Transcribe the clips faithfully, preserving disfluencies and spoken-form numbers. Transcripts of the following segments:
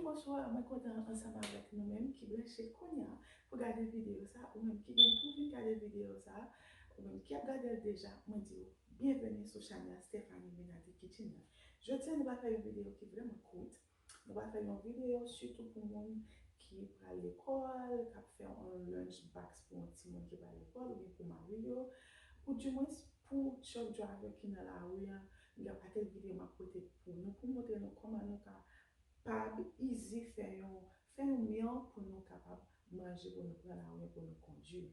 Bonswa, mwen kontan ansanm avèk nou menm ki branche kounye a pou gade videyo sa, ou menm ki gen pou vin gade videyo sa, ou menm ki ap gade l deja, mwen di w byenveni sou chanèl Stephanie Menady Kitchen nan. Jodi a nou va fè yon videyo ki vrèman kout. Nou va fè yon videyo sitou pou moun ki pral lekòl, k ap fè yon lunch box pou yon timoun ki pral lekòl oubyen pou mari yo, oudimwens pou truck driver ki nan lari a. Gen pakèt videyo m ap pote pou nou, pou montre nou kòman nou ka kapab easy fè yon, fè yon meal pou nou kapab manje, pou nou pran lari a, pou nou kondui.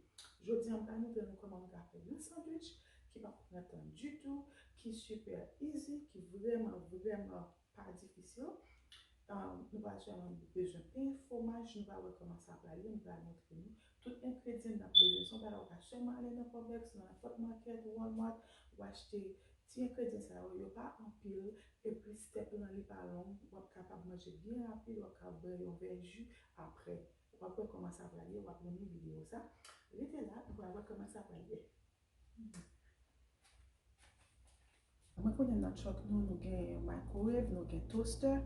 Jodi a, m pral montre nou kòman nou ka fè yon sandwich ki pa pran tan ditou, ki super easy, ki vrèman, vrèman pa difisil. Um, nou pral sèlman bezwen pen, fwomaj, nou pral wè kòman sa pral ye, m pral montre nou tout engredyan n ap bezwen. Se yon bagay ou ka sèlman ale nan Publix, nan nenpòt makèt, Walmart, ou achte ti engredyan sa yo, yo pa anpil, epi step lan li pa long, w ap kapab manje byen rapid, w ap kapab bwè yon vè ji apre. W ap wè kòman sa pral ye, w ap renmen videyo sa. Rete la, nou pral wè kòman sa pral ye. Mwen konnen nan truck nou, nou gen microwave, nou gen toaster.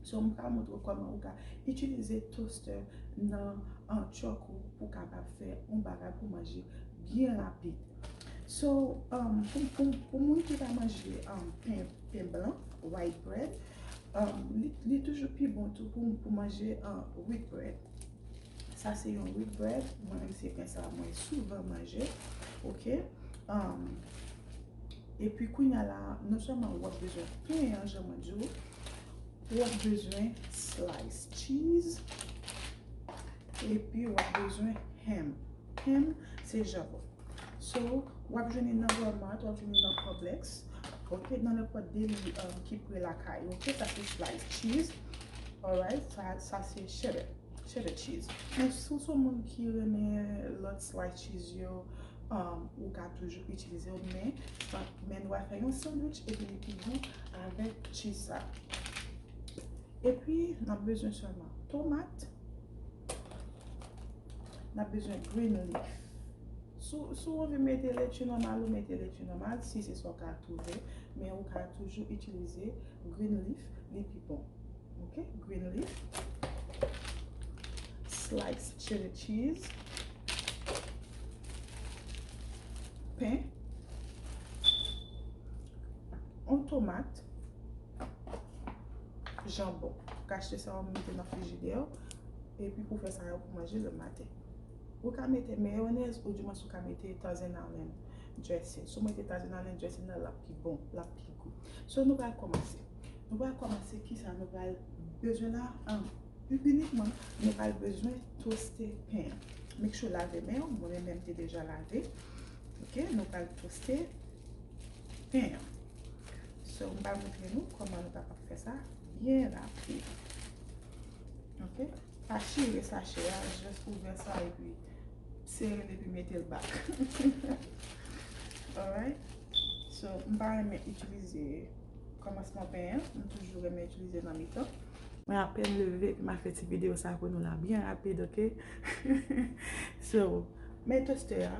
So, m ka montre w kòman ou ka itilize toaster nan, an truck ou pou kapab fè yon bagay pou manje byen rapid. So, um, pou, pou, pou moun ki pa manje, um, pen, pen blan, white bread, um, li, li toujou pi bon tou pou, pou manje, uh, wheat bread. Sa se yon wheat bread. Mwen menm se pen sa mwen souvan manje. Ok. Um, epi kounye a la, non sèlman w ap bezwen pen an, jan mwen di w, w ap bezwen slice cheese. Epi w ap bezwen ham. Ham, se janbon. So, w ap jwenn li nan Walmart, w ap jwenn li nan Publix. Ok, nan nenpòt deli, um, ki pre lakay ou. Ok, sa se slice cheese. Alright, sa, sa se cheddar, cheddar cheese. Men si w se yon moun ki renmen lòt slice cheese yo, um, ou ka toujou itilize yo, men, men nou va fè yon sandwich epi li pi gou avèk cheese sa. Epi, n ap bezwen sèlman tomat. N ap bezwen green leaf. Si w, si w anvi mete leti nòmal, ou mete leti nòmal, si se sa w ka twouve. Men ou ka toujou itilize green leaf, li pi bon. Ok? Green leaf. Slice cheddar cheese. Pen. Yon tomat. Janbon. Ou ka achte sa, ou mete nan frijidè, epi pou fè sa yo pou manje le maten. Ou ka mete meyonèz, oudimwens ou ka mete Thousand Island dressing. Si w mete Thousand Island dressing nan, l ap pi bon, l ap pi gou. So, nou pral kòmanse. Nou pral kòmanse kisa nou pral bezwen la? An, inikman, nou pral bezwen toste pen an. Make sure w lave men w, mwen menm, m te deja lave. Ok, nou pral toste pen an. So, m pral montre nou kòman nou kapab fè sa byen rapid. Ok? Pa chire sachè a, just ouvè sa epi sere l epi mete l back. Alright? So, m pa renmen itilize kòmansman pen an, m toujou renmen itilize nan mitan. Mwen apèn leve, epi m a fè ti videyo sa pou nou la byen rapid, ok? So, men toastè a.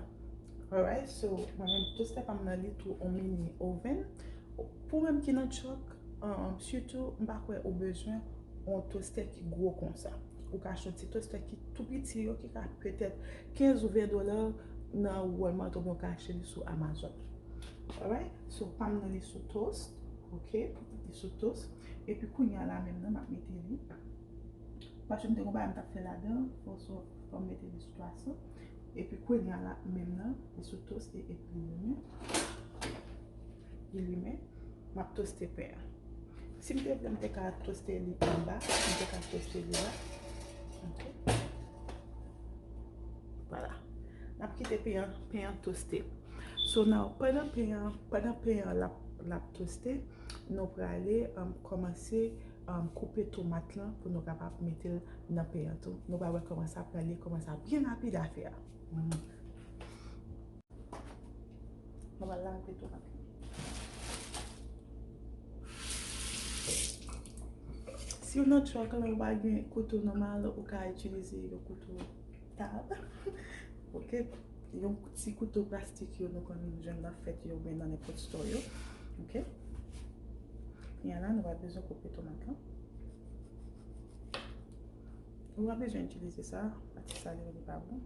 Alright, so, mwen menm toastè pa m nan li tou on mini oven. Pou menm ki nan truck, um, sitou, m pa kwè ou bezwen on toastè ki gwo konsa. Ou ka achte on ti toastè ki tou piti yo, ki ka petèt kenz ou ven dola nan Walmart oubyen ou ka achte li sou Amazon. Alright? So, pa m nan li sou toast, ok? Li sou toast. Epi kounye a la menm nan, m ap mete li. Paske m te gon bagay m t ap fè ladan, fò, fò m mete li sou twa san. Epi kounye a la menm nan, li sou toast e epi li limen. Li limen. M ap toste pen an. Si m te vle, m te ka toste li anba, m te ka toste li la. Ok. Vwala. N ap kite pen an, pen an toste. So, now, pandan pen an, pandan pen an l ap, l ap toste, nou prale, um, kòmanse, um, koupe tomat lan pou nou kapab mete l nan pen an tou. Nou pral wè kòman sa prale, kòman sa byen rapid a fè a. Mm. Nou pral lave tomat lan. Si w nan truck lan, ou pa gen kouto nòmal, ou ka itilize yon kouto tab. Ok? Yon ti kouto plastik yo nou konn jwenn nan fèt yo oubyen nan nenpòt store yo. Ok? Kounye a la, nou va bezwen koupe tomat lan. Ou pa bezwen itilize sa, pati sa li, li pa bon.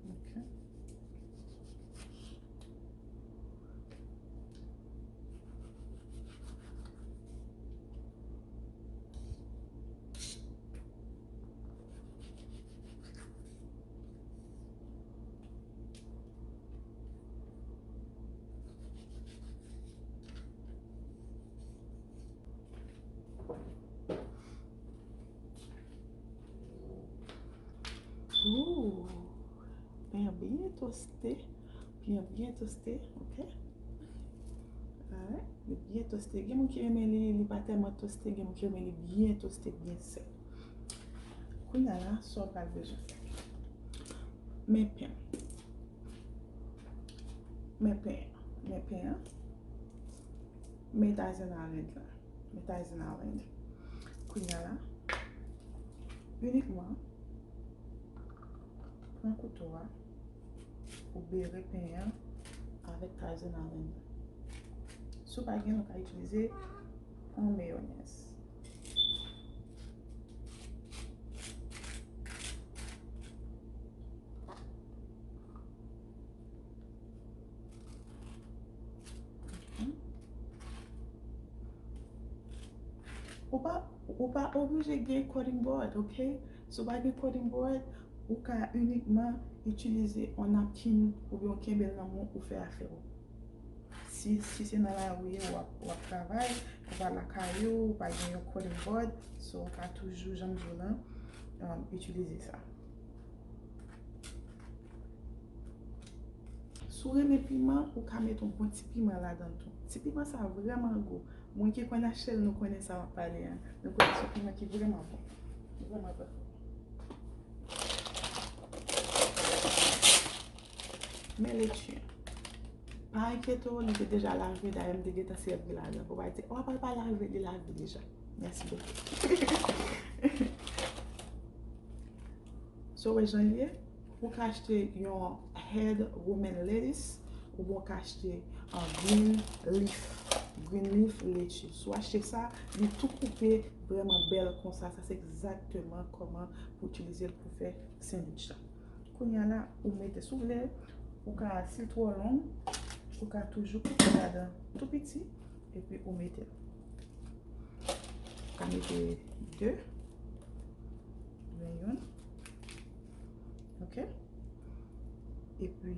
Ok. Ooh, pen an byen toste. Pen an byen toste, ok? Alright, li byen toste. Gen moun ki renmen li, li pa tèlman toste, gen moun ki renmen li byen toste, byen sèk. Kounye a la, sa w pral bezwen fè? Men pen. Men pen an. Men pen an. Men Thousand Island la. Men Thousand Island. Kounye a la, inikman, pran kouto a, ou bere pen an avèk Thousand Island la. Si w pa gen, ou ka itilize yon meyonèz. Ou pa, ou pa oblije gen cutting board, ok? Si w pa gen cutting board, ou ka inikman itilize yon napkin oubyen w kenbe l nan men w, ou fè afè w. Si, si se nan lari w ye, w ap, w ap travay, ou pa lakay ou, ou pa gen yon cutting board, so ou ka toujou, jan m di w lan, um, itilize sa. Si w renmen piman, ou ka met yon bon ti piman ladan l tou. Ti piman sa vrèman gou. Moun ki konn achte l, nou konnen sa m ap pale a. Nou konnen se yon piman ki vrèman bon. Li vrèman bon. Men leti an. Pa enkyete w, li te deja lave, dayè m te gentan sèvi ladan. Ou pa di, "Oh, papa lave, li lave deja." Mèsi bokou. So, wè jan l ye? Ou ka achte yon head romaine lettuce, oubyen ou ka achte, uh, green leaf, green leaf lettuce. Si w achte sa, li tou koupe vrèman bèl konsa. Sa se egzakteman kòman pou itilize l pou fè sandwich la. Kounye a la, ou mete, si w vle, ou ka, si l twò long, ou ka toujou koupe ladan tou piti, epi ou mete l. Ou ka mete de, oubyen youn. Ok? Epi,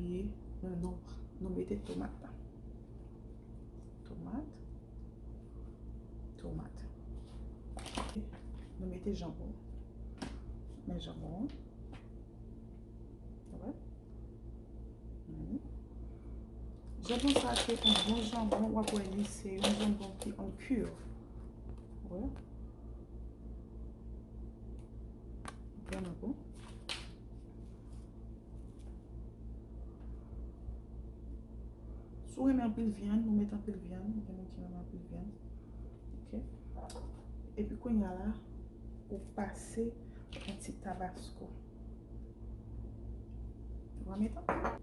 nou, nou, nou mete tomat la. Tomat. Tomat. Nou mete janbon. Men janbon an. Wè. Mhm. Janbon sa se yon bon janbon, w ap wè li se yon janbon ki an cuve. Wè. Vrèman bon. Si w renmen anpil vyann, ou met anpil vyann. Gen moun ki renmen anpil vyann. Ok. Epi kounye a la, ou pase yon ti tabasko. Ou va met anpil.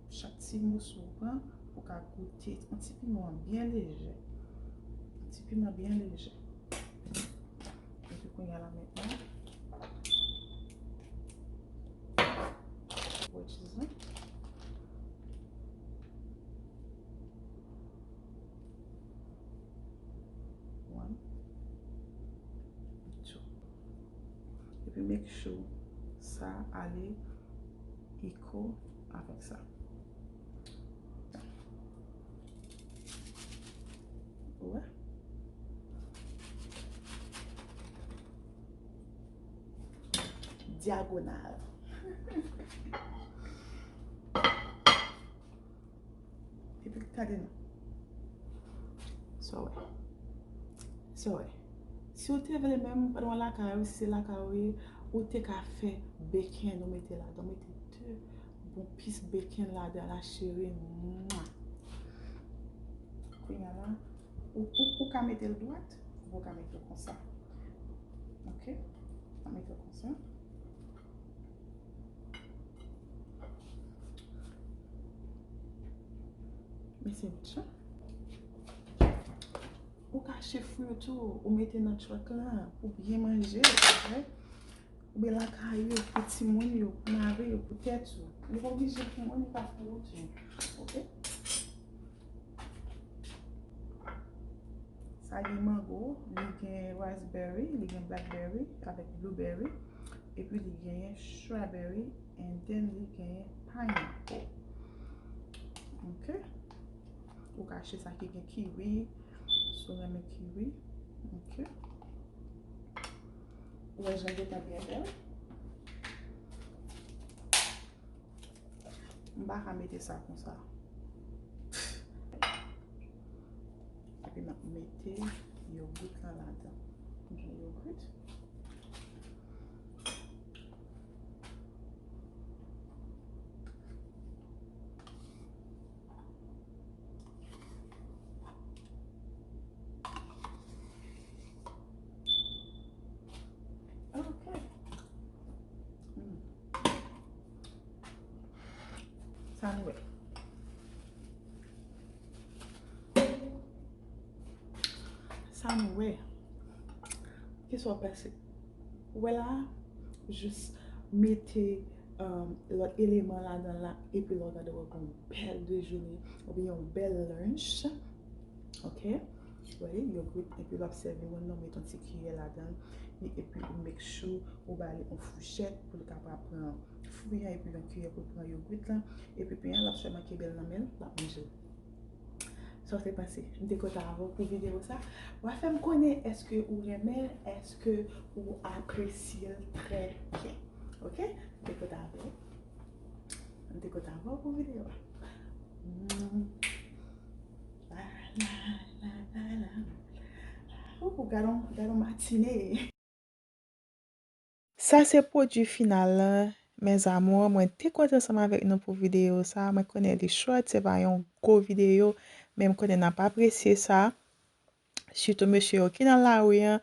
Chak ti moso ou pran, ou ka goute. Yon ti piman byen lejè. Yon ti piman byen lejè. Epi kounye a la mentnan, bwè cheese lan. One, two. Epi make sure sa ale equal avèk sa. Ou wè? Dyagonal. Epi gade non. Sa w wè. Sa w wè. Si w te vle menm, pandan w lakay ou, si se lakay ou ye, ou te ka fè bacon, ou mete ladan, ou mete de bon pis bacon ladan la, cheri. Mwa. Kounye a la, Ou, ou, ou ka mete l dwat, ou ka mete l konsa. Ok? Ou ka mete l konsa. Men se yon chan. Ou kache fwi w tou, ou mete nan truck la pou byen manje, ok? Oubyen lakay ou, pou timoun yo, pou mari yo, pou tèt ou. Li pa oblije pou mwen, li pa pou ou tou. Ok? Sa gen mango, li gen raspberry, li gen blackberry avèk blueberry, epi li genyen strawberry, and then li genyen pineapple. Ok? Ou ka achte sa ki gen kiwi, si w renmen kiwi. Ok? Ou wè jan geta byen bèl? M pa ka mete sa konsa. Epi m ap mete yogurt lan ladan. M gen yogurt. Ok. Mm. Sa nou wè. Sa nou wè. Kisa w panse? Ou wè la, jis mete, um, lòt eleman ladan la, epi lè w gade w ap gen yon bèl dejene, oubyen yon bèl lunch. Ok? Wè, yogurt, epi l ap sèvi moun nan, met yon ti kiyè ladan, e, epi ou make sure ou ba li yon fouchèt pou l kapab pran fwi an, epi yon kiyè pou l pran yogurt lan, epi pen an, l ap sèlman kenbe l nan men l, l ap manje l. Sa w te panse? M te kontan avè w pou videyo sa. W a fè m konnen èske ou renmen l, èske ou apresye l trè byen. Ok? M te kontan avè w. M te kontan avè w pou videyo a. Mm. La, la, la, la, la. Ooh, gade yon, gade yon matine. Sa se pwodui final lan, mes amours. Mwen te kontan ansanm avèk nou pou videyo sa. Mwen konnen li short, se pa yon gwo videyo, men m konnen n ap apresye sa. Sitou mesye yo ki nan lari an.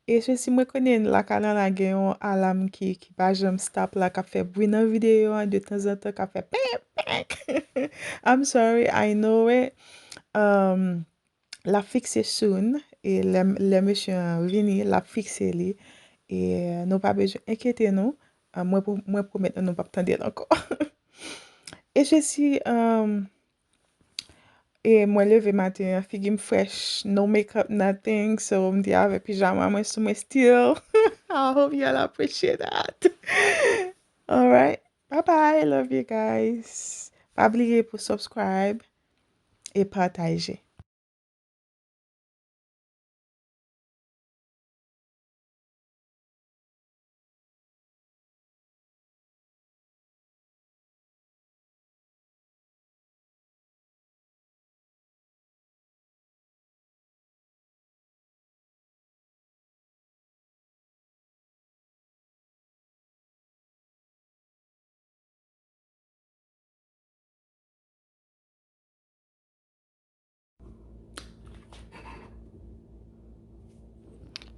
E sesi mwen konnen lakay lan la gen yon alam ki, ki pa janm stop la, k ap fè bri nan videyo an, de tanzantan, k ap fè penk, penk. I'm sorry, I know it. Um, l ap fikse soon. E lè, lè mesye an vini, l ap fikse li. E nou pa bezwen enkyete nou. Ah, mwen, mwen pwomèt nou, nou p ap tande l ankò. E sesi, um, E mwen leve maten an, figi m fresh, no makeup, nothing. So, m te avè pijama mwen sou mwen still. I hope y'all appreciate that. Alright. Bye bye. Love you guys. Pa bliye pou subscribe e pataje.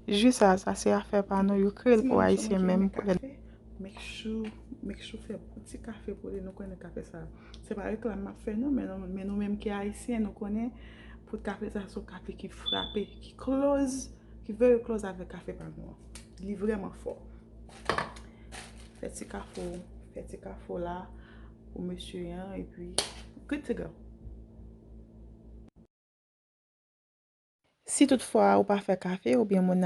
Ji sa, sa se afè pa nou, yo kreye l pou Ayisyen menm. Make sure, make sure fè bon ti kafe pou li, nou konnen kafe sa. Se pa reklam m ap fè non, men nou, men nou menm ki Ayisyen, nou konnen pou kafe sa se yon kafe ki frape, ki close, ki very close avèk kafe pa nou an. Li vrèman fò. Fè ti kafe w, fè ti kafe w la pou mesye an, epi good to go. Si toutfwa ou pa fè kafe oubyen moun